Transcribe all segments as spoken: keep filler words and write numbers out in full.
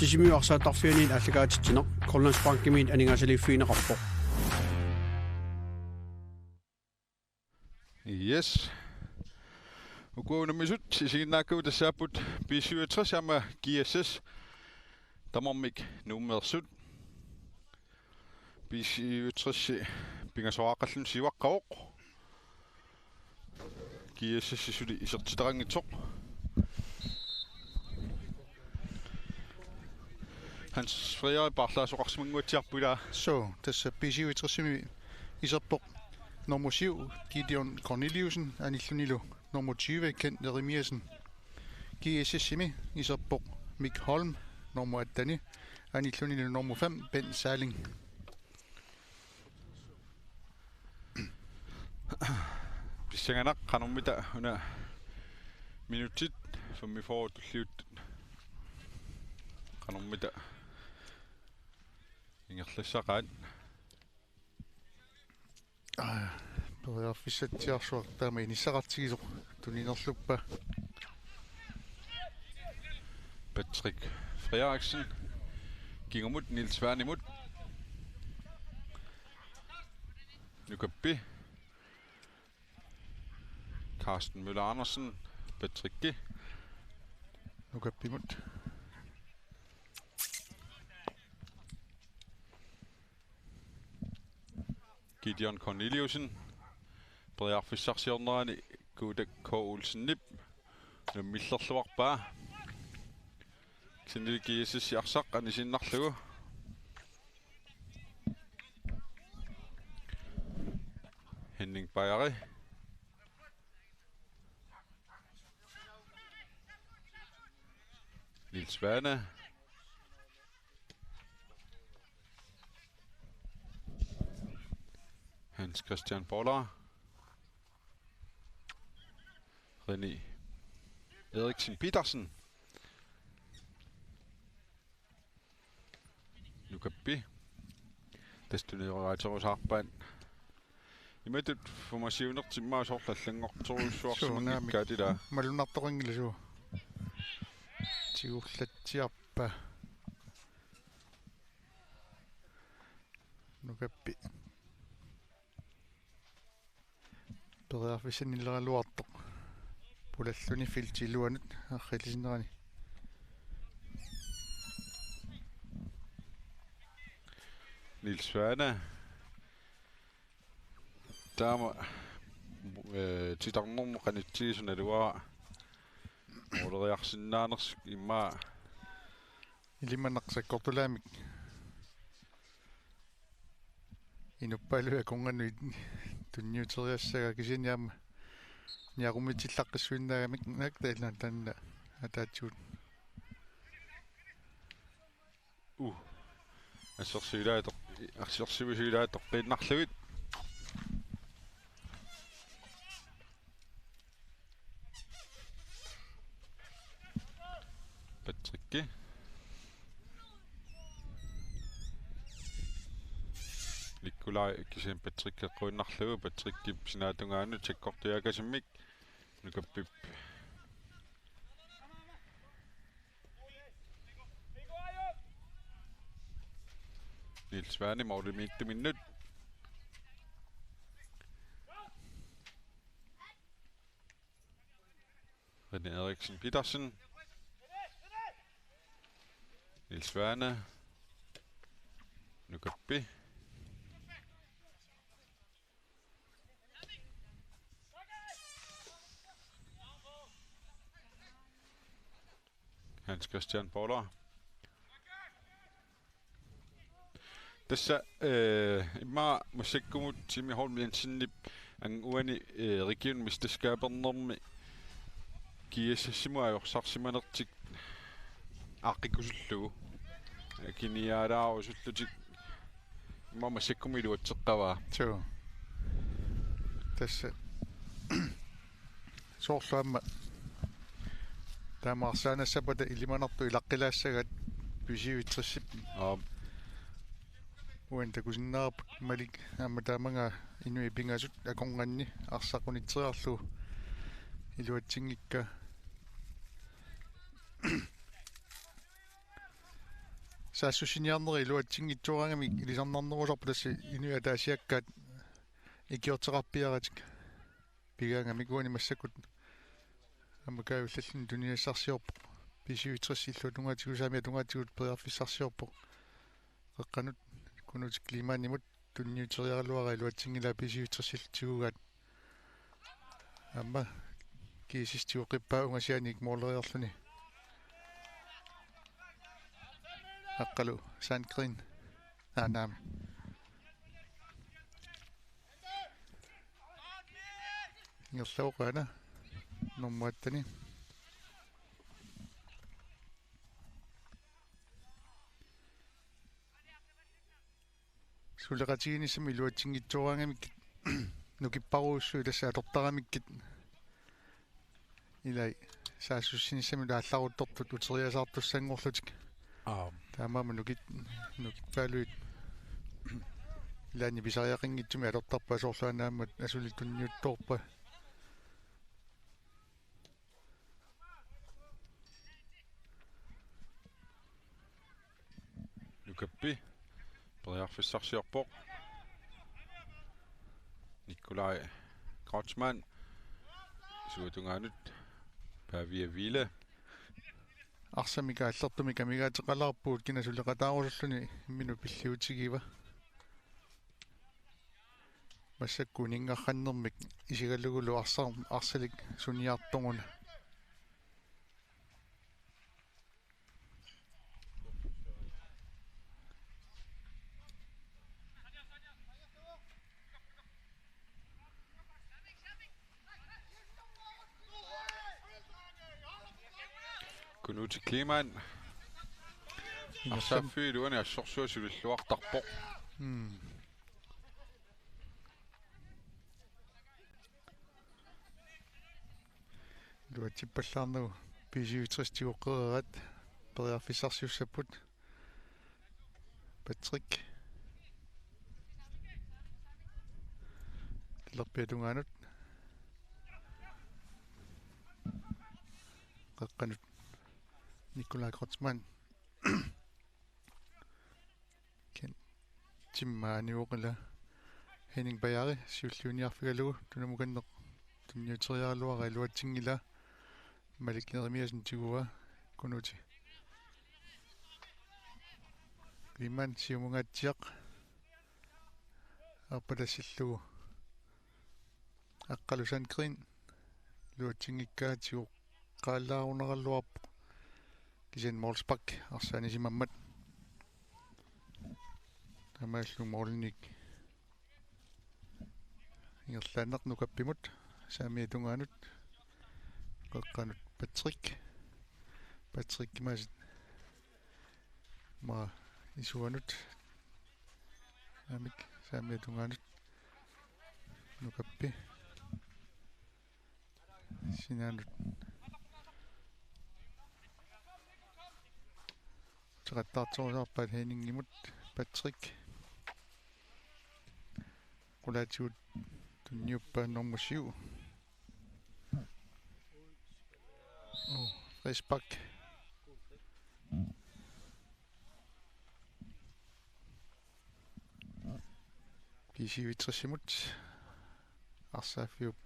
Sisimiut arsaattarfianiit aallakaatitsineq Grønlandsbankimiit aningaasaliiffigineqarpoq. Yes. Uku unammisut isiginnaakkagut tassaapput B syvogtres aamma G S S tamarmik Nuummeersut. B syvogtres pingasoraaqallutik siuaqqavoq. G S S suli isertitaqanngitsoq. Hans Frederik paarlaasoqarsimannguatsiarput ilaa. Suu, tassa B syvogtres-imi iserpoq nummer syv, Gideon Corneliussen, anillunilu nummer tyve, Kent Jeremiassen. G S S-imi iserpoq Mik Holm, nummer atten, anillunilu nummer fem, Bent Salling. Pissanganaq qanormita una minutsit femogfyrre tulliuttut. Qanormita ingerlassaqaat. Aa, periarfissatsiarsuaq taama inissaqartigisoq tuninerluppa. Patrick Frederiksen. Kingumut Niels Sveinimut. Nukappi. Carsten Møller Andersen. Patricki. Nukappimut. Gideon Corneliussen. Periarfissarsiornerani Kuutak K. Olsenip. Nummillerluarpaa. Kisianni G S S arsaq anisiinnarlugu. Henning Bajari. Niels Svane. Hans Christian Boller. René Eriksen Petersen. Nukappi. Tassa tunioraatserusaarpaat. Imatut formationinertik immaqa soorlu allanngortorujussuarsimanngikkaat ilaa. Malunnartoqanngilaq suu. Tigullatsiarpa. Nukappi. Periarfissannileraluartoq. Pulalluni feltip iluanut arriillisinnerani. Niels Svane. Taama, eh, titarnermut qanitsigisoq naluara. Måleriarsinnaanersoq immaqa. Ilimanaq sakkortulaamik. Inuppaaluit akornanni tunniuteriassagaa kisianni aamma niaqumitsillaqqissuinnaagamik naak taanna taanna ataatsigut. Uh. Assersuilaatoq, assersuilaatoq qiinnarlugit. Patricki. Nikolaj kisianni Patrick eqquinnarlugu, Patrickip sinaatungaanut sakkortujaakasimmik Nukappip. Niels Svane målimiittuminnut. René Eriksen Petersen. Niels Svane. Nukappi. Hans Christian Paula. Tassa, eh, immaqa massakkumut Jimmy Holm Jensenip anguani, eh, region mesterskabernermi G S S-imut ajorsarsimanertik aaqqikkusullugu. Akiniaalaarusullutik immaqa massakkumut iluatseqqavaa. Suu. Tassa. Soorlu aamma taama arsaannassappat ilimanartoq ilaqqilaassagaat B syvogtres-ip. Aap. Uani takusinnaavarput Malik aamma taamaaga inuit pingasut akornanni arsaq unitseriarlugu iluatsinngikkaa. taassussiniarnerit iluatsinngitsooraagamik ilisarnarnerusarput, tassa inuit ataasiakkaat ikiorteqarpiaratik. Pigaangamik uani massakkut aamma kaavillalluni tuniniassarsiorpoq. B syvogtres illuatungaatigut, saamiatungaatigut periarfissarsiorpoq. Qeqqanut Kunuuti Kleemanimut tunniuteriaraluara, iluatsinngilaa B syvogtres-illu tigugaat. Aamma G S S tigoqqippaa ungasianik mooleriarluni. Aqqalu Sandgreen. Aa, naamik. Ingerlavoq aana. Nummer atteni. Suleqatigiinnissamut iluatsinngitsooraagamik nukipparujussuit, tassa atortaramikkit ilai saassussinissamik aallaruttortut uteriasaartussanngorlutik. Aap. Taamaammat nukit-, nukippaalugit ilaanni pisariaqanngitsumik atortarpaa, soorlu aamma asuli tunniuttoorpaa. Nukappi periarfissarsiorpoq. Nikolaj Kreutzmann. Isuatungaanut Pavia Ville. Arsamik aallertumik amigaateqalaarpugut kina suleqataarusulluni, imminut pilliutigiva. Massakkut uninngarrannermik isigalugulu arsar-, arsalik suniartoruna. Kunuuti Kleemann. Arsaaffik iluani assorsuaq sulilluartarpoq. Mm. Iluatsippallaarnagu B syvogtres tigoqqereeraat periarfissarsiussapput. Patrick. Talerpiata tungaanut. Qeqqanut Nikolaj Kreutzmann. Ken Timmaaniuoqila Henning Bajari siulliuniarfigalugu tunamukanneq tunniuteriaraluara, iluatsinngilaa. Malik Jeremiassen tiguaa. Kunuuti Kleemann siumungaatsiaq arpatassillugu. Aqqalu Sandgreen iluatsinngikkaa, tigoqqaalaarunaraluarpoq. Kisianni målspark arsaanisimammat. Taamaallu målinik ingerlaannaq Nukappimut, saamiata tungaanut, qeqqanut Patrick. Patrick Madsen. Aamma isuanut. Aamma saamiata tungaanut. Nukappi. Sinaanut. Uteqattaartorujussuarpaat Henningimut. Patrick. Qulaatigut tunniuppaa, nummer syv. Oh, frispark. B syvogtres-imut arsaaffiup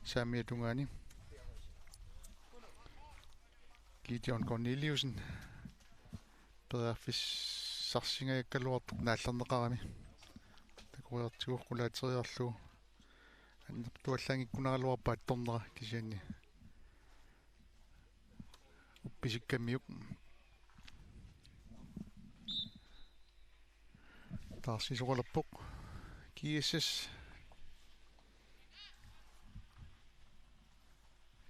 saamiata tungaani. Gideon Corneliussen periarfissarsingajakkaluartoq naallerneqarami. Takoriartigu qulaateriarlugu. Annertuallaanngikkunaraluarpoq attornera, kisianni uppisikkammiuk. Taarsisoqalerpoq G S S.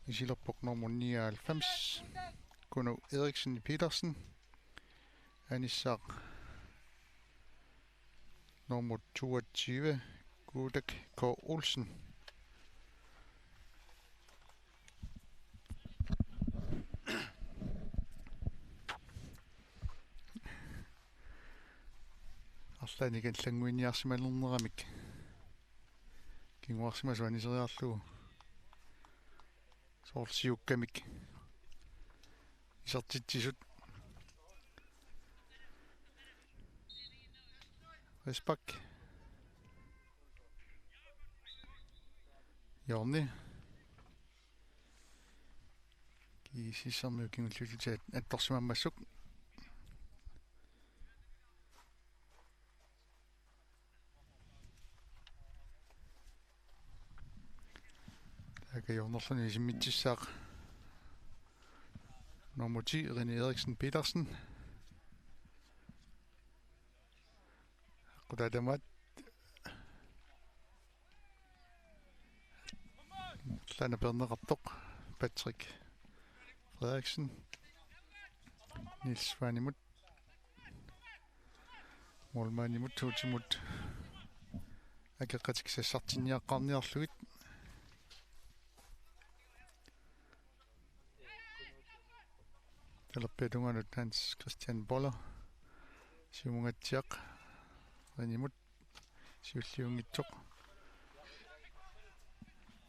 Isilerpoq nummer nioghalvfems, Kuno Eriksen Petersen. Anissaaq nummer toogtyve, Kodak K. Olsen. Arlaannik allannguiniarsimalerneramik kinguarsimasoq aniseriarlugu. Soorlu siukkamik isertitsisut. Vestbak. Hjørne. G S S-ermiut kingulliullutik attorsimammassuk. Taakku hjørnerluni isimmitsissaaq nummer ti, René Eriksen Petersen. Qutaatamaat. Lana perneqartoq Patrick Frederiksen. Niels Svanemut. Målmandimut, Tuutimut. Akeqqatik sassartinniaqqaarniarlugit. Talerpiata tungaanut Hans Christian Boller. Siumungaatsiaq. Renimut. Siulliunngitsoq.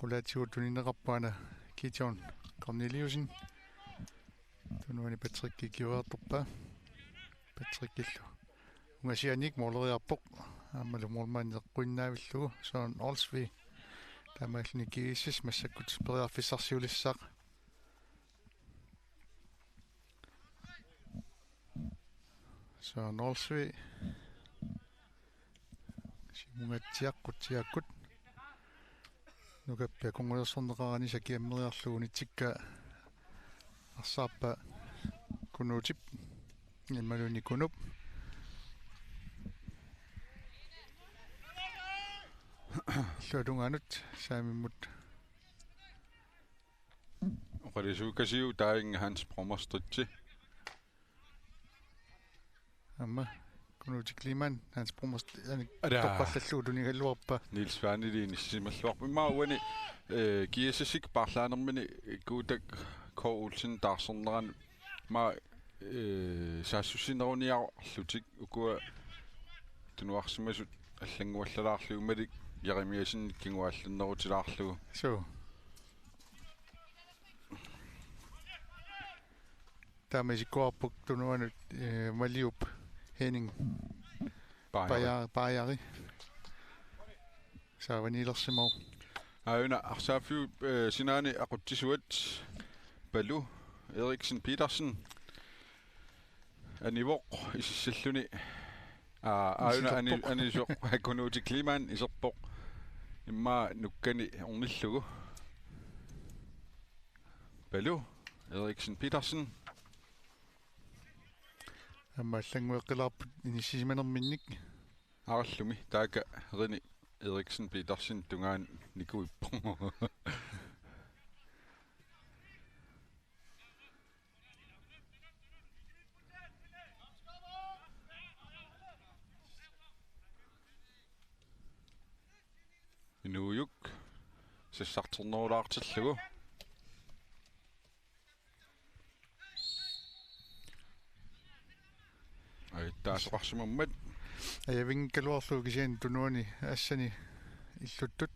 Qulaatigut tunineqarpoq aana Gideon Corneliusen. Tunuani Patrick ikiuartorpa. Patrickillu ungasianik måleriarpoq. Aammalu målmand eqquinnaavillugu Søren Olsvig. Taamaalilluni G S S massakkut periarfissarsiulissaaq. Søren Olsvig. Siumungaatsiaq Qutsiakkut. Nukappiaq kungujorsorneqarani sakiammeriarlugu unitsikka arsaarpa Kunuutip. Imaluunniit Kunup. Illuatungaanut Saamimmut. Oqaluusuukasiuk taainga Hans Brommerstritsi. Aamma Kunuuti Kleemann, Hans Brommerstritsi, anik Adaa. Toqqallallugu tunigaluarpa. Niels Svaneli inissisimalluarpoq. Immaqa uani, eh, G S S-ip paarlaanermini Guutak K. Olsen taarsernerani immaqa, eh, saassussineruniarlutik ukua tunuarsimasut allannguallalaarlugit Malik Jeremiassenip kinguaallannerutilaarlugu. Suu. Taama isikkoqarpoq tunuanut, eh, Maliup Henning Paajaari. Paaja-, Paajari. Saavaniilersimavoq. Aajuna arsaaffiup, eh, sinaani aqutsisuat Palu Eriksen Petersen. Anivoq isissalluni. Aa, aajuna ani-, isilerpoq. Anisoq Kunuuti Kleemann iserpoq. Immaqa nukkani ornillugu. Palu Eriksen Petersen. Aamma allanngueqqilaarput inissisimanerminnik. Arallumi taakku René Eriksen Petersen tungaanut nikuippoq. Inuujuk sassarternerulaartillugu. Ajuttaasoqarsimammat. Ajavinngikkaluarlugu kisianni tunuani assani illuttut.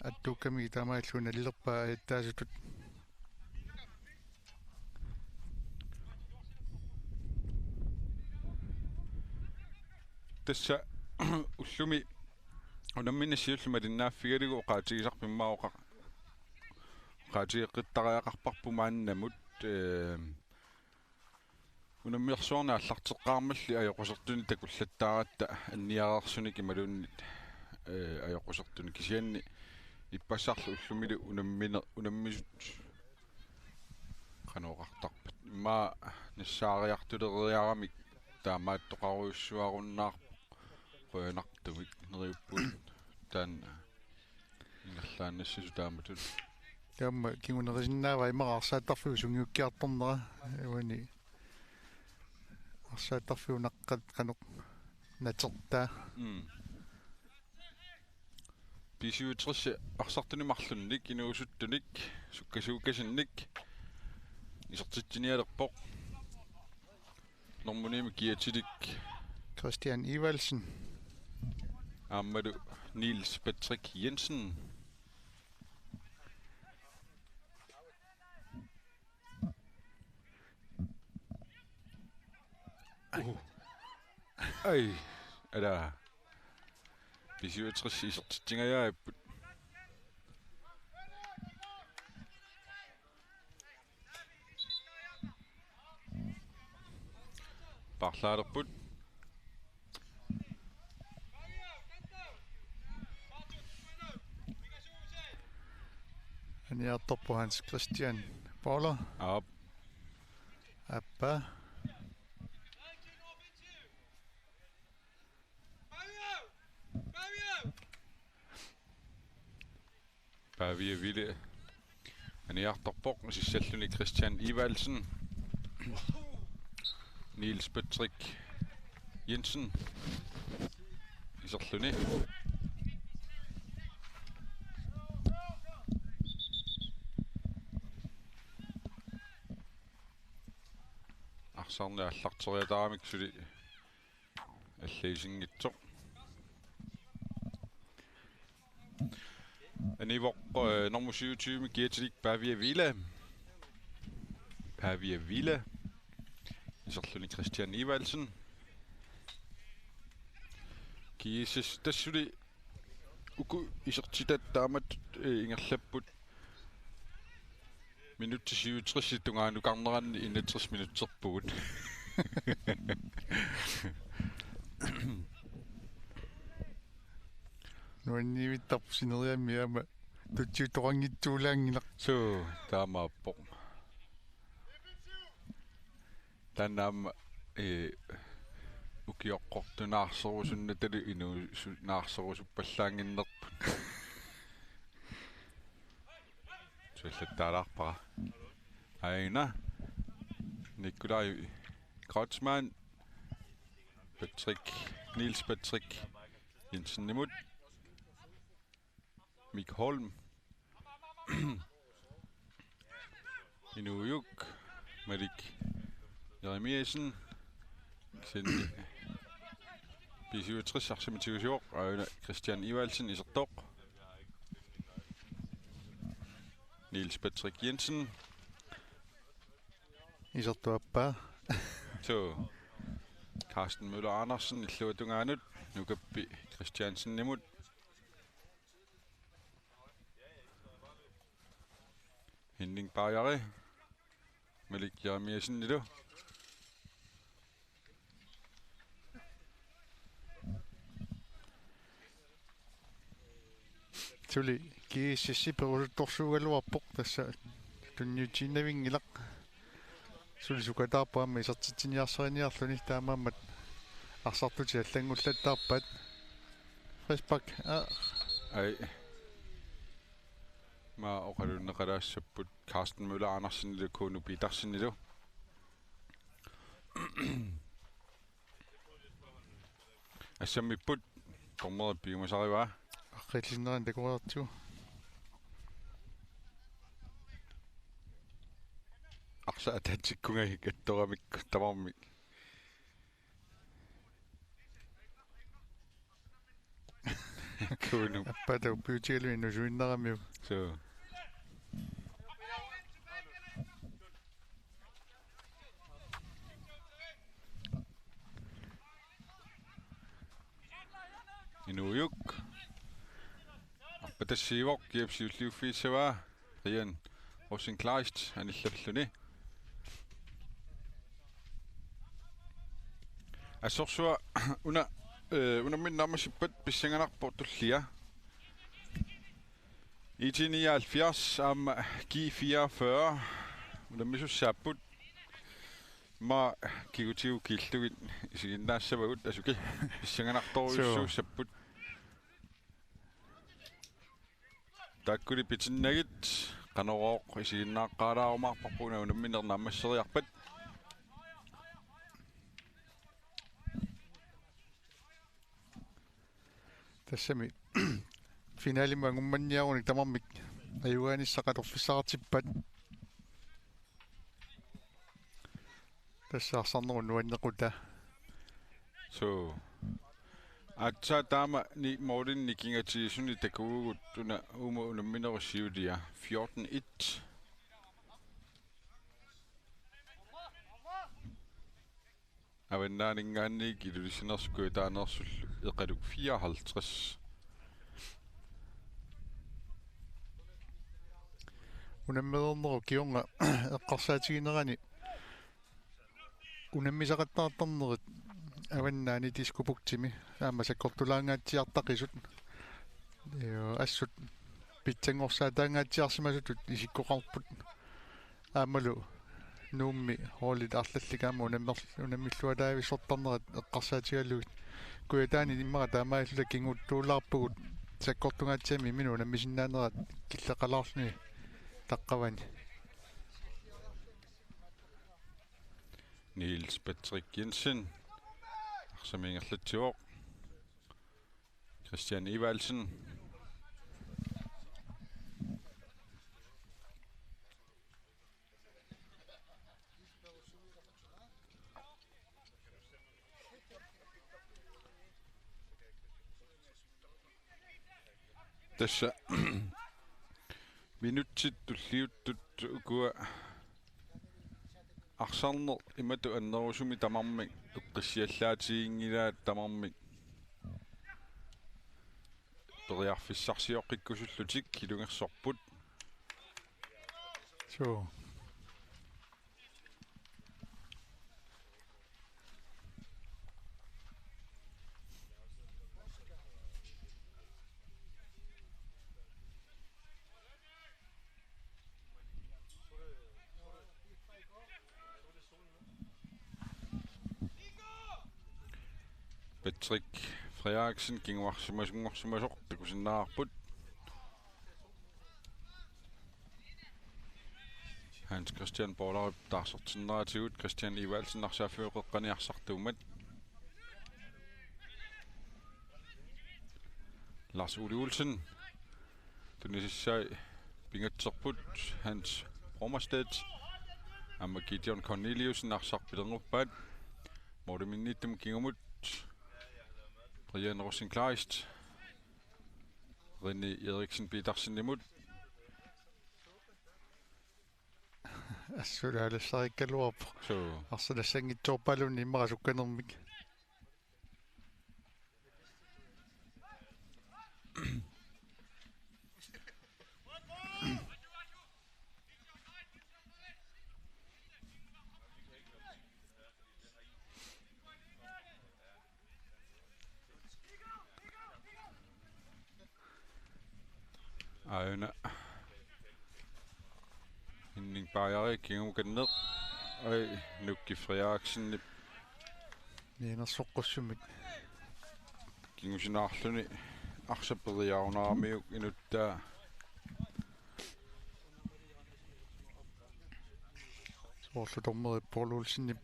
Attuukkamik taamaalilluni nalilerpaa ajuttaasutut. Tassa ullumi unammineq siulleq malinnaaffigalugu oqaatigisarput immaqa oqa-, oqaatigeqqittariaqarparput maannamut, eh, unamminersuarni aallarteqqaarmalli ajoqusertunik takullattaaratta anniareersunik imaluunniit, eh, ajoqusertunik kisianni ippassarlu ullumilu unammine-, unammisut qanoq oqartarpat. Immaqa nassaariartuleriaramik taamaattoqarujussuarunnaarpoq qujanartumik neriuppugut taanna ingerlaannassisut taamatut. Taama kingunerisinnaavaa immaqa arsaattarfiup sungiukkiartornera uani arsaattarfiup naqqat qanoq natertaa. Mm. B syvogtres arsartunik marlunnik, inuusuttunik, sukkasuukkasinnik isertitsinialerpoq. Normunimi kiatilik Christian Evaldsen. Aammalu Niels Patrick Jensen. Uh. Ai, ala. B syvogtres isertitsingajaapput. Paarlaalerput. Aniartorpoq Hans Christian Paula. Aap. Appa. Pavia Ville aniartorpoq, sissalluni Christian Evaldsen. Niels Patrick Jensen iserluni. Arsarneq aallarteriataramik suli allagisinngitsoq. Anivoq, øh, nummer syvogtyve med gear til Pavia Vila. Pavia Vila. Iserluni Christian Evaldsen. Kiisis tassuli uku isertitat taamatut, øh, ingerlapput. Minutsit syvogtres tungaanukarneranni enogtres minutserpugut. Nuanniivittarpoq sineriammi aamma tutsiutoqanngitsuulaanngilaq. Suu, taamaappoq. Taanna aamma, ee, ukioqqortunaarsorusunnatalu inuusu-, naarsorusuppallaannginnerput. Suallattaalaarpara. Aina. Nikolaj Kreutzmann. Patrick, Niels Patrick Jensenimut. Mik Holm. Inuujuk. Malik Jeremiassen. Kisianni B syvogtres arsamik tigusivoq. Aajuna Christian Evaldsen isertoq. Niels Patrick Jensen. Isertuappaa. Suu. Carsten Møller Andersen illuatungaanut. Nukappi Christiansenimut. Henning Bajari. Malik Jeremiassenilu. Suli G S S-i perusuttorsuugaluarpoq, tassa tunniutiinnavinngilaq. Suli sukataarpoq aamma isertitsiniarsariniarluni, taamaammat arsartutit allanngulattaarpaat. Frispark. Aa. Ai. Aamma oqalunneqalaassapput Carsten Møller Andersenilu Kuno Petersenilu. Assammipput, dommeri piumasarivaa. Aqqiillisinnerani takuartigu. Arsaq ataatsikkunngilaq attoramikku tamarmik. Kuno. Appa tauppiutigalugu inuusuinnaramiuk. Suu. Inuujuk. Arpatassiivoq, G F C-p siulliuffiissavaa. Brian Rosenkleist anillalluni. Assorsuaq una, øh, unammineq naammassippat pissanganarpoq tullia. I T nioghalvfjerds aamma G fireogfyrre unammisussaapput. Aamma kigutigut killugit isiginnaassavagut, asuki pissanganartorujussuussapput. Taakkuli pitinnagit Qanorooq isiginnaaqqaalaarumaarparput una unammineq naammasseriarpat. Tassami finalimut angummanniarunik tamarmik ajugaanissaq atorfissaqartippaat. Tassa arsarnerup nuannequtaa. Suu. Aatsaat taamani målinik nikingatigisunik takugutsigu una uuma unamminerup siulia fjorten et. Avannaaninngaanniit Ilulissaniittarnersullu eqaluk fireoghalvtreds. Unammereernerup kingorna eqqarsaatiginerani unammisaqattaartarnerit Avannaani Diskobugtimi aamma sakkortulaangaatsiartaqisut. Joo, assut pitsanngorsaataangaatsiarsimasutut isikkoqarput. Aammalu Nuummi holdit arlallit aamma unammer-, unammilluataavissortarnerat eqqarsaatigalugit. Kujataani immaqa taamaalilluta kingulluulaarpugut sakkortungaatsiamik imminut unammisinnaanerat killeqalaarluni taqqavani. Niels Patrick Jensen. Arsaq ingerlatsivoq. Christian Evaldsen. Tassa minutsit tulliuttut ukua arsarneq imatut annerusumik tamarmik eqqissiallaatiginngilaat tamarmik periarfissarsioqqikkusullutik ilungersorput. Suu. Patrick Frederiksen kinguarsimasunngorsimasoq takusinnaavarput. Hans Christian Borlaug taarsertinneratigut Christian Evaldsen arsaaffiup qeqqani arsartuummat. Lars Ole Olsen. Tunisassai pingatserput Hans Brommerstedt. Aamma Gideon Corneliussen arsaq pilernguppaat. Målimiittumut kingumut Brian Rosenkleist. René Eriksen Petersenimut. Assut aalassarikkaluarpoq. Suu. Arsalassanngitsoorpalunni immaqa sukkanermik. Aana. Inning paajari kingukanneq. Ai, Nukki Frederiksenip. Mianersoqqussummik. Kingusinaarluni arsaq periarunaramiuk inuttaa. Soorlu dommeri Paul Olsenip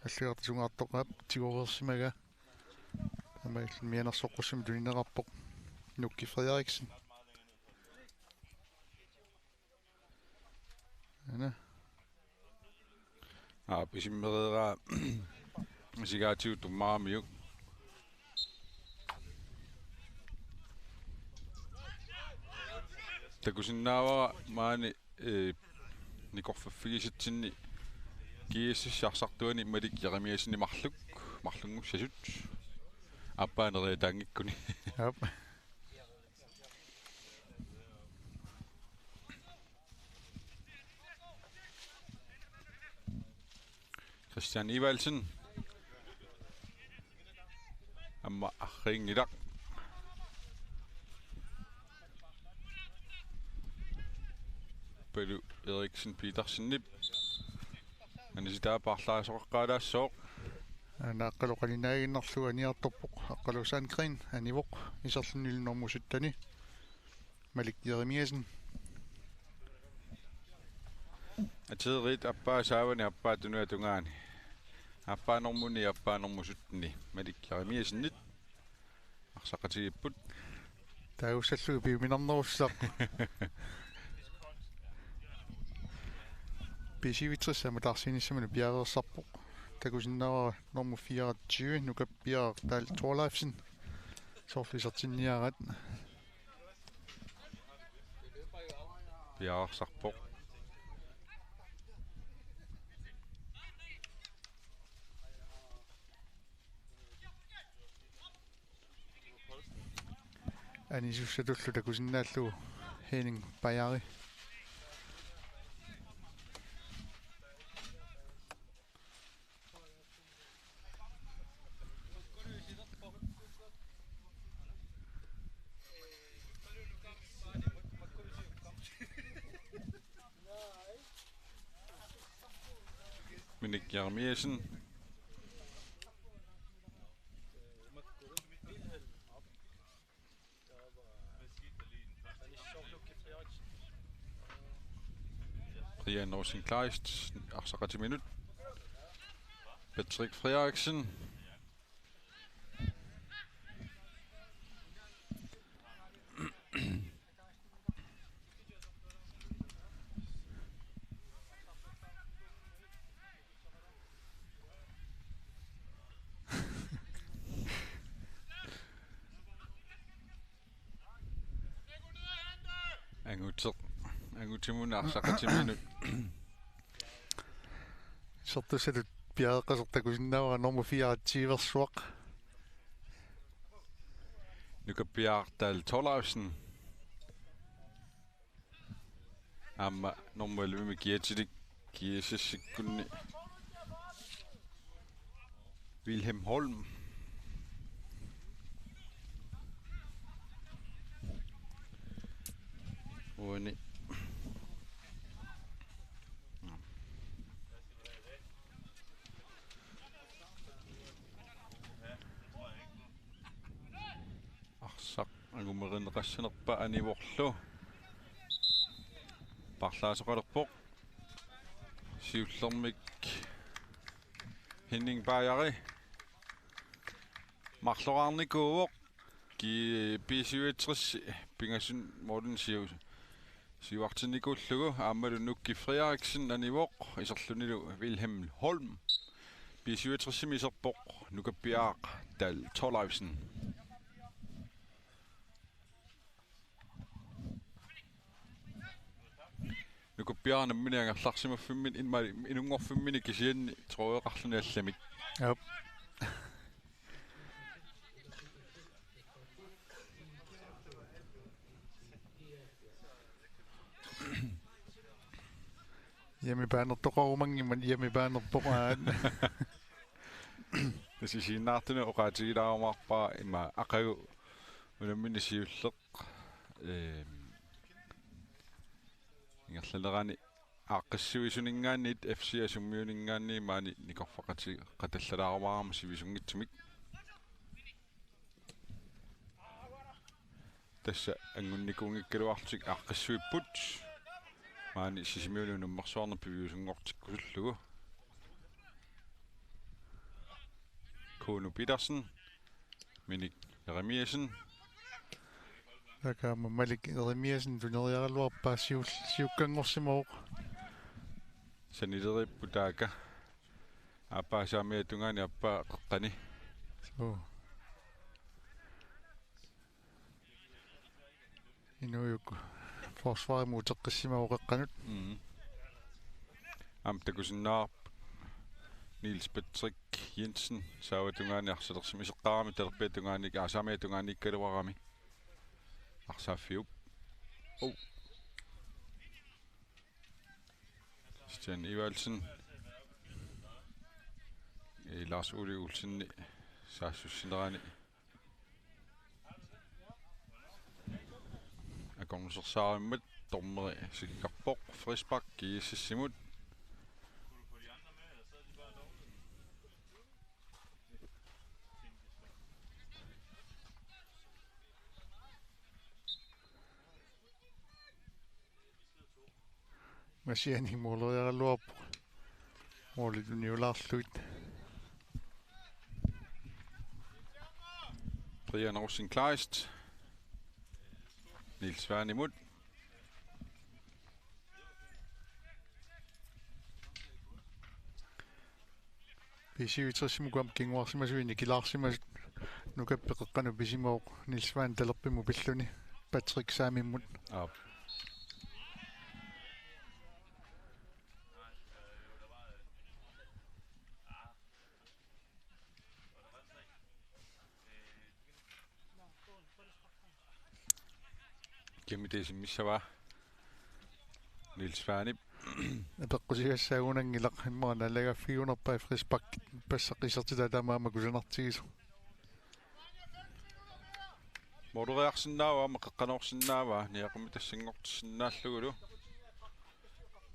allagartasungaartoq aap tigoreersimagaa. Taamaalilluni mianersoqqussummik tunineqarpoq Nukki Frederiksen. Aana. Aap, isimmereeraa isigaatigut tummaamiuk. Takusinnaavara maani ee, nikorfaffigisatsinni G S S arsartuani Malik Jeremiassenip marluk, marlunngussasut. Aappaa neriataanngikkuni. Aap. Christian Evaldsen. Aamma arriinngilaq. Palu Eriksen Petersenip. Anisitaa paarlaasoqaqqaalaassooq. Aana Aqqalu qaninaaginnarlugu aniartorpoq. Aqqalu Sandgreen anivoq. Iserluni nummer sytten. Malik Jeremiassen. Ateeriit aappaa saavani aappaa tunuata tungaani. Aappaa normuni aappaa normu sytteni. Malik Jeremiassenit. Arsaqatigiipput. Taagussallugu piuminarnerussaq. B syvogtres aamma taarsiinissaminut piareersarpoq. Takusinnaavara nummer fireogtyve, Nukappiaraq Dahl Thorleifsen. Soorlu isertinniaraat. Piareersarpoq. anisussatullu takusinnaallugu Henning Bajari. Minik Jeremiassen. Brian Rosenkleist, arsaq qatiminut. Patrick Frederiksen. Anguteq, angutimut arsaq qatiminut. Isertussatut piareeqqasoq takusinnaavara nummer fireogtyve-rsuaq. Nukappiaraq Dahl Thorleifsen. Aamma nummer elleve-mi kiatilik G S S-ikkunni Wilhelm Holm. Uani. Arsaq angumerineqassanerpa anivorlu. Parlaasoqalerpoq. Siullermik Henning Bajari. Marloraarnikuuvoq. Ki-, B syvogtres pingasunut Morten Siu-, siuartinnikuullugu aammalu Nuki Frederiksen anivoq iserlunilu Wilhelm Holm. B syvogtres-imi iserpoq nukappiaraq Dahl Thorleifsen. Nukappiaraq nammineq angerlarsimaffimmin-, inma-, inunngorfimmini kisianni trøjeqarluni allamik. Aap. Hjemmebane-toqarumanngimmat hjemmebane-poqaat. Tassa isiginnaartunut oqaatigilaarumaarpara ima aqagu unammineq siulleq. Ehm, ingerlanerani aaqqissuisuninngaanniit F C Asummiuninngaanniit maani nikorfaqateqatallalaarumaarami sivisunngitsumik. Tassa angunnikuunngikkaluarlutik aaqqissuipput. Maani Sisimiuni unammersuarneq piviusunngortikkusullugu. Kuno Petersen, Minik Jeremiassen. Taakaama Malik Jeremiassen tuneriaraluarpaa siul-, siukkanngorsimavoq. Sanileriipput taaka. Aappaa saamiata tungaani aappaa qeqqani. Suu. Inuujuk forsvarimut uteqqissimavoq qeqqanut. Mm. Aamma takusinnaavarput Niels Patrick Jensen saava tungaani arsalersimap iseqqaarami talerpiata tungaani, aa, saamiata tungaaniikkaluarami. Arsaaffiup. Oh. Christian Evaldsen. Ee, Lars Ole Olsen saassussinerani akornusersaarimmat dommeri sikkarpoq, frispark G S S-imut. Masiani mooleriaraluarpoq. Moolit uniulaarlugit. Brian Rosenkleist. Niels Svanemut. B syvogtres-imut uku aamma kinguarsimasunik nikilaarsimasut. Nukappi qeqqanut pisimavoq Niels Svane talerpimmut pilluni Patrick Saamimmut. Aap. Kimmit isimmissavaa. Niels Svanep. Apeqqusigassaagunanngilaq, immaqa naalagaaffigiunerpaa frispark passaqqissertitaa, taamaammat kusanartigisoq. Mooriarsinnaavaa, aamma qeqqanoorsinnaavaa, niaqummi tassanngortissinnaallugulu.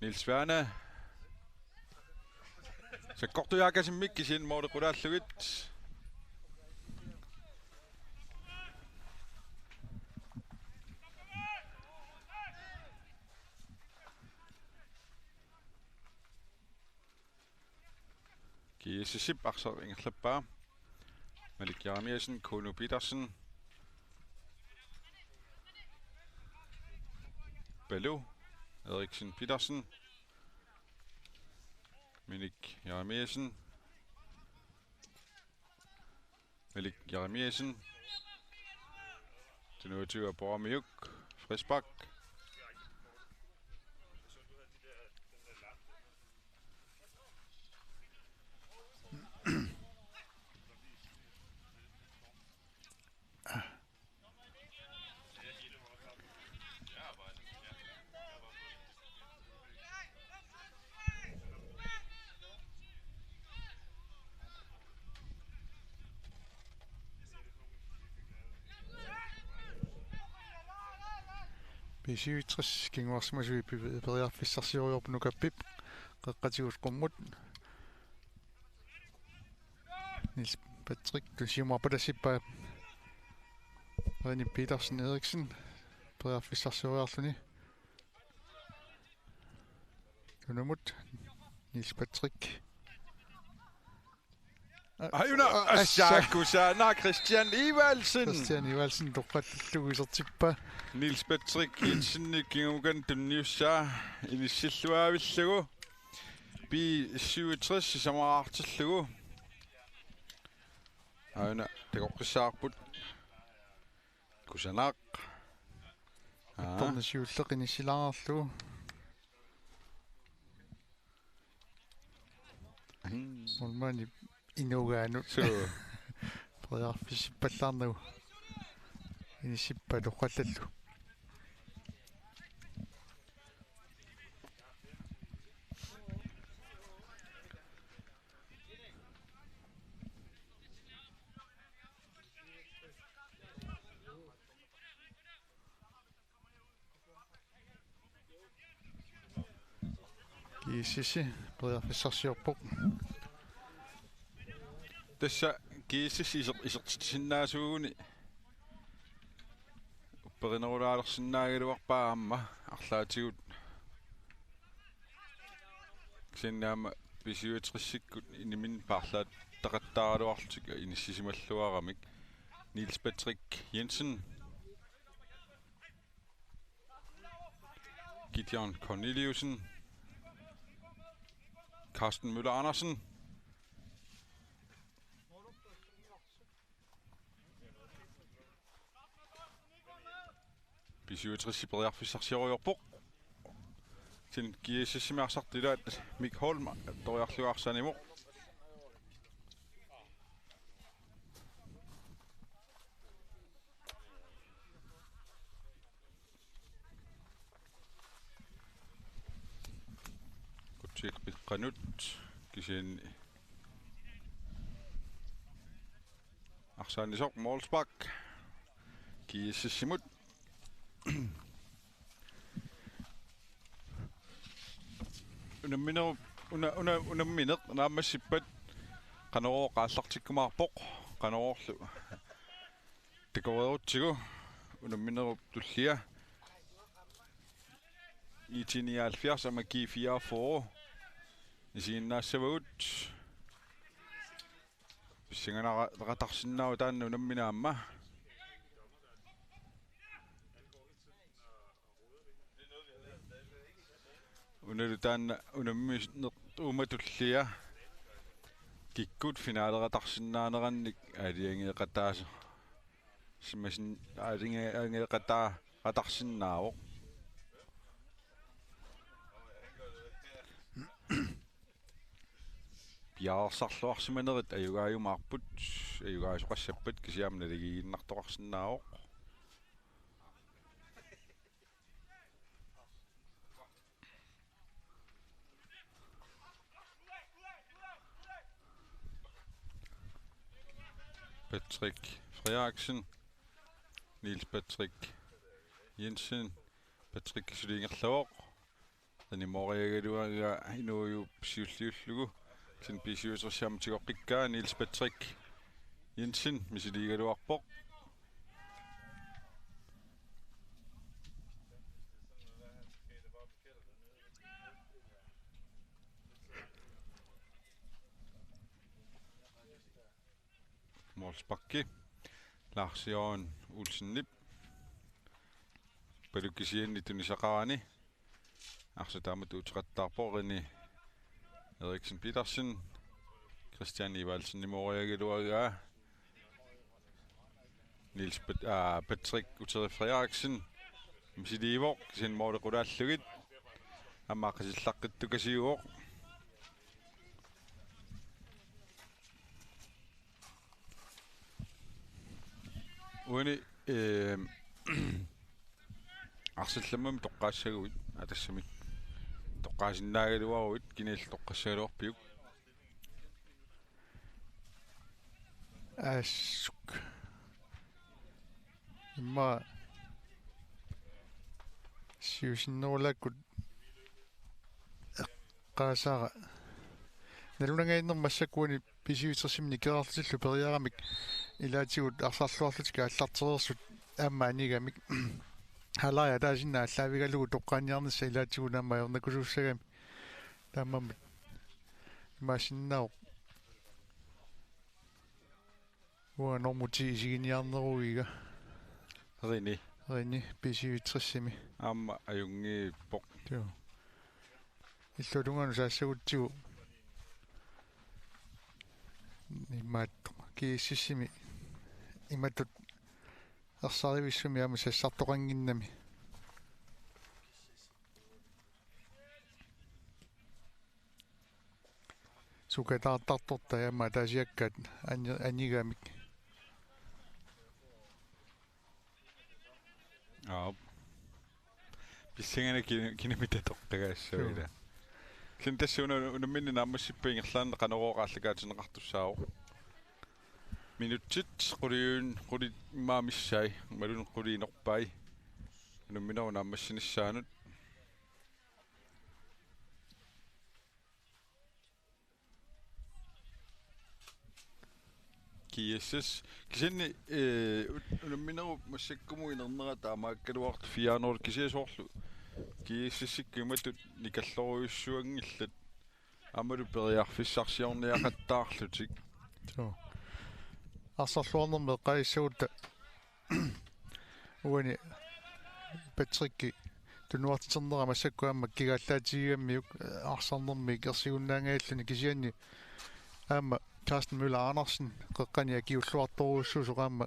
Niels Svane. Sakkortujaakasimmik kisianni mooriqulaallugit. GSS-ip arsaq ingerlappaa. Malik Jeremiassen, Kuno Petersen. Palu, Eriksen Petersen. Minik Jeremiassen. Malik Jeremiassen. Tunuutua Boramiuk. Frispark. B syvogtres kinguarsimasui pe-, periarfissarsioriarput Nukappip, qeqqatigut qummut. Niels Patrick, siumut palassippaa. René Petersen Eriksen periarfissarsioriarluni. Unamut Niels Patrick. Ajuna, a-, a-, assaakkusaana Christian Evaldsen. Christian Evaldsen toqqallallugu isertippaa. Niels Patrick Jensenip kingukannik tunniussaa inissilluaavillugu. B syvogtres sisamaraartillugu. Aana takoqqissaarput. Kusanaq. Aa. Attornisiulleq inissilaarlugu. Mm. Målmandip inugaanut. Suu. Periarfissippallaarnagu. Inissippaa toqqallallugu. GSS periarfissarsiorpoq. Tassa GSS iser-, isertitsisinnaasuuguni upperinerulaalersinnaagaluarpaa aamma arlaatigut. Kisianni aamma B syvogtresikkut iniminni paarlaattaqattaaraluarlutik inissisimalluaramik. Niels Patrick Jensen. Gideon Corneliussen. Carsten Møller Andersen. B syvogtres periarfissarsioriorpoq. Kisianni GSS-imi arsartut ilaat Mik Holm toriarlugu arsaanimoq. Kutsiik piqqanut kisianni arsaannisoq målspark GSS-imut. Unamminerup, una-, una-, unammineq naammassippat Qanorooq aallartikkumaarpoq, Qanoroorlu takoreerutsigu unamminerup tullia. I T nioghalvfjerds aamma G fireogfyrre isiginnaassavagut. Pissanganaqatarsinnaavoq taanna unammineq aamma. Unalu taanna unammineq uuma tullia kikkut finaleratarsinnaanerannik aalajangeeqataasoq. Simasin aalajangeeqataa-, qatarsinnaavoq. Piareersarluarsimanerit ajugaajumaarput, ajugaasoqassappat kisianni naligiinnartoqarsinnaavoq. Patrick Frederiksen, Niels Patrick Jensen, Patrick suli ingerlavoq. Rini mooriagaluaraa inuujuup siulliullugu. Kisianni B syvogtres aamma tigoqqikkaa, Niels Patrick Jensen misiliigaluarpoq. Målsparki Lars Jørgen Olsenip. Palu kisianni tunisaqarani. Arsaq taamatut uteqattaarpoq, Rini Eriksen Petersen. Christian Evaldsen mooriagaluaraa. Niels Pat-, aa, Patrick Uteri Frederiksen misiliivoq, kisianni mooriqulaallugit. Aamma aqisillaqqittukasiuvoq. Uani, ehm, arsallammat toqqaassaguit, aa, tassami. Toqqaasinnaagaluaruit, kinalu toqqassagaluarpiuk? Assut. Immaqa siusinnerulaakkut eqqaasara. Nalunangajaannerma massakkut uani B syvogtresimi nikerarlutillu periaramik ilaatigut arsarluarlutik aallartereersut aamma anigamik. Halaaja taasinnaa aallaavigalugu toqqaaniarnissaq ilaatigut aamma ajornakusuussagami. Taamaammat imaassinnaavoq. Uanga normu ti isiginiarneruiga. Rini. Rini, B syvogtresimi. Aamma ajunngiippoq. Joo. Illuatungaanut saassagutsigu. Imaattoq. GSS-imi. Imatut. Ersarivissumik aamma sassartoqannginnami. Sukataartartortai aamma ataasiakkaat ani-, anigamik. Aap. Pissanganaq kinu-, kinamita toqqagaassavat. Joo. Ila. Kisianni tassa una-, unammineq naammassippat ingerlaannaq Qanorooq aallakaatinneqartussaavoq. Minutsit quliun-, qulit immaqa missaat, imaluunniit quliinorpai. Unamminerup naammassinissaanut. GSS. Kisianni, eh, un-, unamminerup massakkumut inernera taamaakkaluartoq fire nul, kisianni soorlu GSS-ikkut imatut nikallorujussuanngillat. Aammalu periarfissarsiorniaqattaarlutik. Joo. Arsarluarnermi eqqaasissagutta uani Patricki tunuartiternera massakkut aamma kigaallaatigigammiuk, eh, arsarnermik ersigunnaangajalluni, kisianni aamma Carsten Møller Andersen qeqqani akiulluartorujussuusoq aamma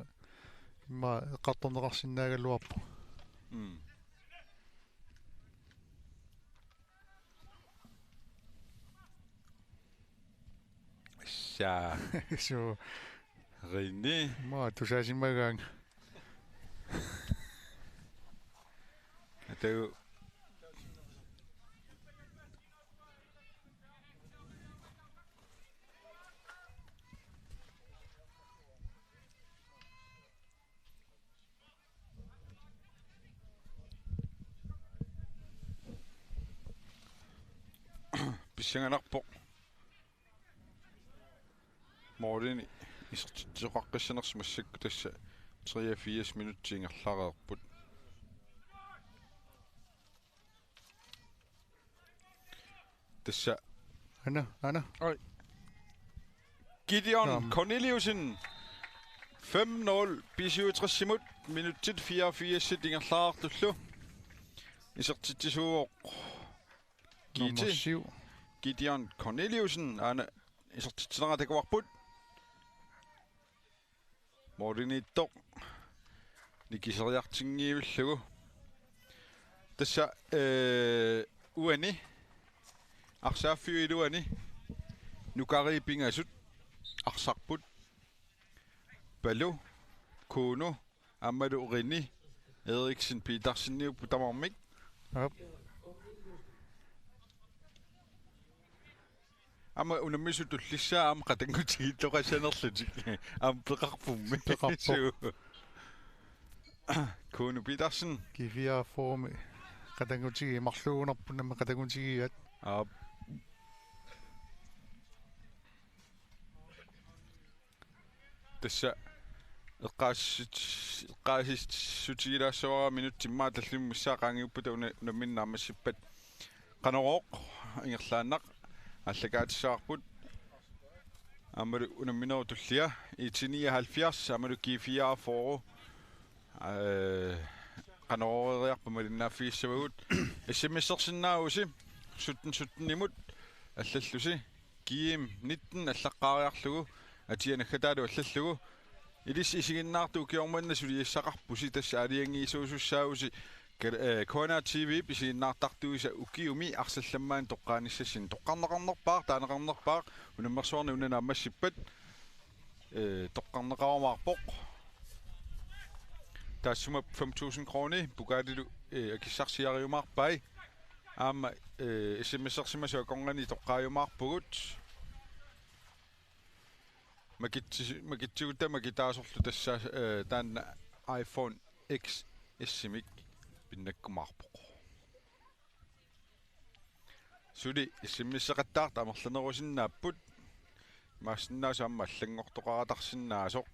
immaqa eqqartorneqarsinnaagaluarpoq. Mm. Sa. Suu. Rini. Maa tusaasimagaanga. Atagu. Pissanganarpoq. Målini isertitsisoqaqqissanersoq massakkut tassa treogfirs minutsit ingerlareerput. Tassa. Ana, ana. Oj. Gideon Naam. Corneliussen. Fem nul B syvogtresimut. Minutsit fireogfirs ingerlaartullu. Isertitsisuuvoq. Nummer Gitte. Syv. Gideon Corneliussen. Aana isertitsinera takuarput. Måliniittoq nikiseriartinngivillugu. Tassa, eh, uani. Arsaaffiup iluani. Nukariit pingasut. Arsarput. Palu. Kuno. Aammalu Rini. Eriksen Peterseniupput tamarmik. Aap. Aamma unammisut tullissaat aamma qatanngutigiilloqassanerlutik. Aamma peqarpummi. Peqarpoq. Suu. Kuno Petersen. G fireogfyrre-mi qatanngutigiit marluugunarput nammi qatanngutigigaat. Aap. Tassa eqqaassit-, eqqaasissutigilaassavara minutsit immaqa tallimat missaat qaangiuppata una-, unammineq naammassippat. Qanorooq ingerlaannaq aallakaatissaqarput. Aammalu unamminerup tullia I T nioghalvfjerds aammalu G fireogfyrre. Ee, Qanorooq-eriarpat malinnaaffigissavagut. S M S-ersinnaavusi sytten sytten-imut allallusi. G M nitten allaqqaariarlugu, atia naggataalu allallugu. Ilissi isiginnaartut ukioq manna suliassaqarpusi, tassa aalajangiisuusussaavusi K-, eh, K N R T V-p isiginnaartartuisa ukiumi arsallammaani toqqaanissassinni. Toqqarneqarnerpaaq, taaneqarnerpaaq, unammersuarni una naammassippat, eh, toqqarneqarumaarpoq. Taassuma fem tusind kroner pokalilu, eh, akissarsiariumaarpai. Aamma, eh, S M S-ersimasut akornanni toqqaajumaarpugut. Makitsi-, makitsigutta makitaasorlu tassa, eh, taanna iPhone X S-imik pinnakkumaarpoq. Suli S M S-eqattaartut amerlanerusinnaapput. Imaassinnaavoq aamma allanngortoqaratarsinnaasoq.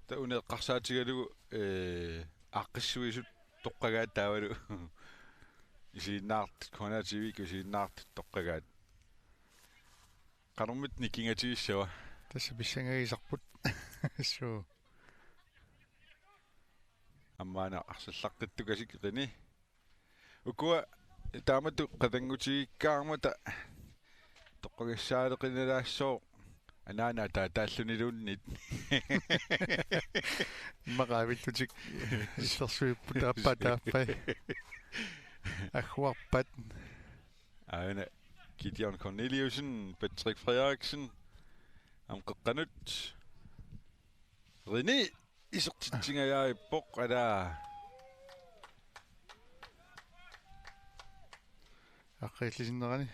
Taava una eqqarsaatigalugu, ee, aaqqissuisut toqqagaat taavalu. Isiginnaartut, K N R T V-kkut isiginnaartut toqqagaat. Qanormita nikingatigissava? Tassa pissangagisarput. Suu. Ammaana arsallaqqittukasik qini. Ukua taamatut qatanngutigikkaarmata toqqagassaaleqinalaassooq anaana ataataalluniluunniit. Immaqa avillutik illersuipput aappaat aappai. Agguarpat. Aana Gideon Corneliussen, Patrick Frederiksen, aamma qeqqanut. René isertitsingajaarippoq, alaa. Aqqiillisinnerani.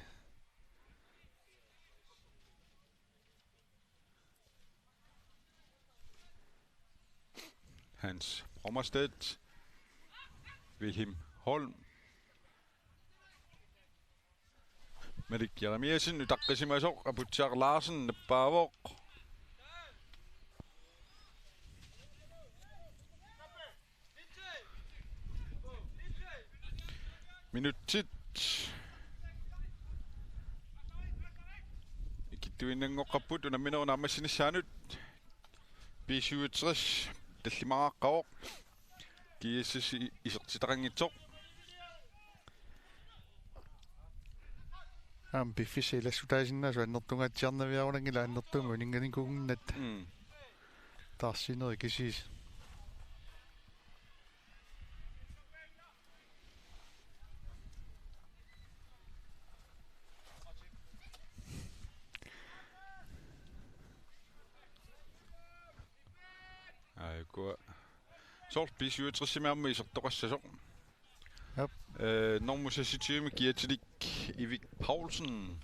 Hans Brommerstedt. Wilhelm Holm. Malik Jeremiassen utaqqisimasoq, Aputsiaq Larsen nappaavoq. Minutsit ikittuinnanngoqqapput unamminerup naammassinissaanut. B syvogtres tallimaaqqavoq. G S S i-, isertitaqanngitsoq. Aamma piffissaq ilassutaasinnaasoq annertungaatsiarnaviarunanngilaq, annertuumik uninnganikuunnginnatta. Mm. Taarsiinerit kisiisa. Aajuku. Soorlu B syvogtres-imi aamma isertoqassasoq. Jep. Øh, nummer seksogtyve med gear til Ivik Poulsen.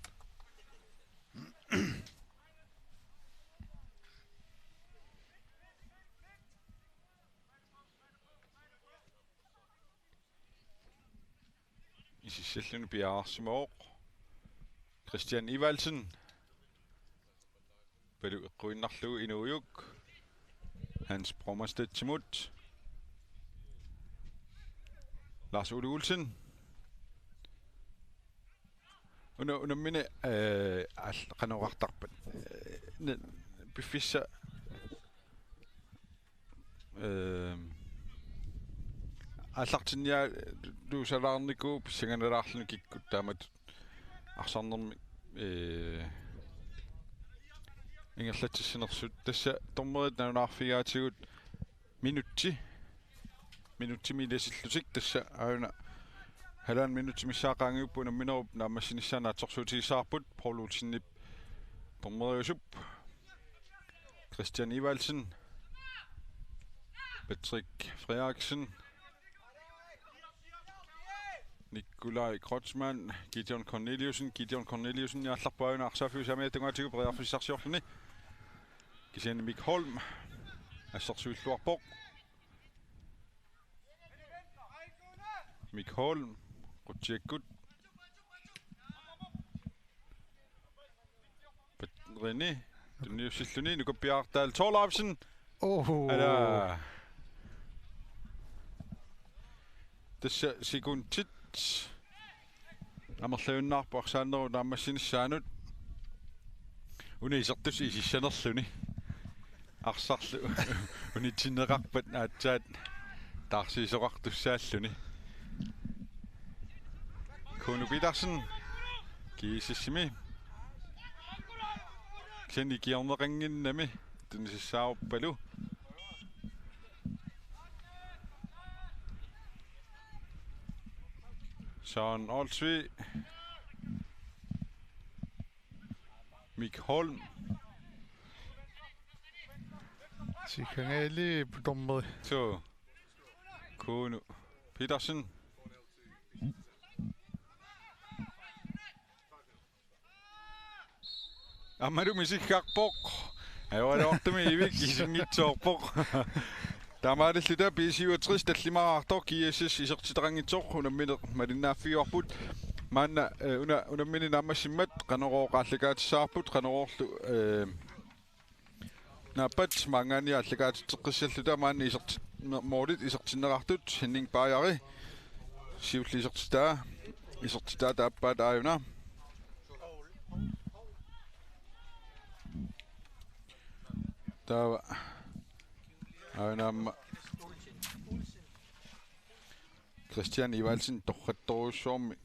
Isissalluni piareersimavoq Christian Evaldsen. Palu eqquinnarlugu inuujuk. Hans Brommerstedtimut. Lars Ole Olsen. Una-, unammineq, øh, al-, qanoq oqartarpat. Øh, ne-, piffissaq. Øhm, aallartinnialuusalaarnikuuvoq pissanganalaarluni kikkut taamatut arsarnermi, øh, ingerlatsissinersut. Tassa dommerit nalunaarfigigaatigut minutsi, minutsimi ilasillutik, tassa aajuna halvanden minutsi missaat qaangiupput unamminerup naammassinissaa naatsorsuutigissavarput. Paul Olsenip dommeriusup. Christian Evaldsen. Patrick Frederiksen. Nikolaj Kreutzmann, Gideon Corneliussen, Gideon Corneliussen aallarpaa una arsaaffiup saamiata tungaatigut periarfissarsiorluni. Kisianni Mik Holm assersuilluarpoq. Mik Holm, qutsikkut. Rene, tunniussilluni, nukappiartaal Thorleifsen. Oho. Ala. Tassa sekundit amerlajunnaarput arsaanerup naammassinissaanut. Una isertussaq isissanerluni. Arsarlu unitsinneqarpat aatsaat taarsiisoqartussaalluni. Kuno Petersen. G S S-imi. Kisianni ikiorneqannginnami tunisassaaruppalu. Søren Olsvig. Mik Holm. Sikkangaali putormeri. Suu. Kuno Petersen. Aammalu misiggarpoq. Ajoraluartumik Ivik isinngitsoorpoq. Taamaalilluta B syvogtres tallimaraartoq G S S isertitaqanngitsoq unammineq malinnaaffigivarput. Maanna, eh, una-, unammineq naammassimmat Qanorooq aallakaatissavarput, Qanoroorlu, eh, naappat maanngaanniit aallakaatitseqqissalluta maanna isertit-, me-, målit isertinneqartut Henning Bajari siulleq isertitaa, isertitaa taappaat aajuna. Taava aajuna aamma Christian Ivalsen torrattorujussuarmik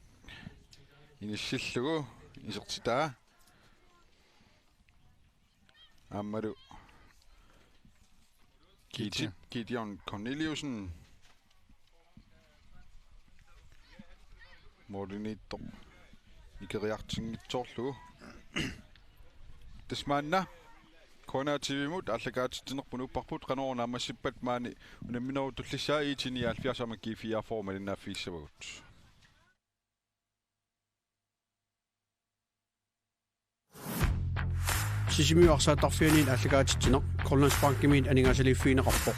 inissillugu isertitaa. Aammalu Gideon, Gideon Corneliussen. Målimiittoq ikeriartinngitsoorlugu. Tassa maanna K N R T V-mut aallakaatitsinerput nuupparput, Qanorooq naammassippat maani unamminerup tullissaa I T nioghalvfjerds aamma G fireogfyrre malinnaaffigissavarput. Sisimiut arsaattarfianniit aallakaatitsineq Grønlandsbankimiit aningaasaliiffigineqarpoq.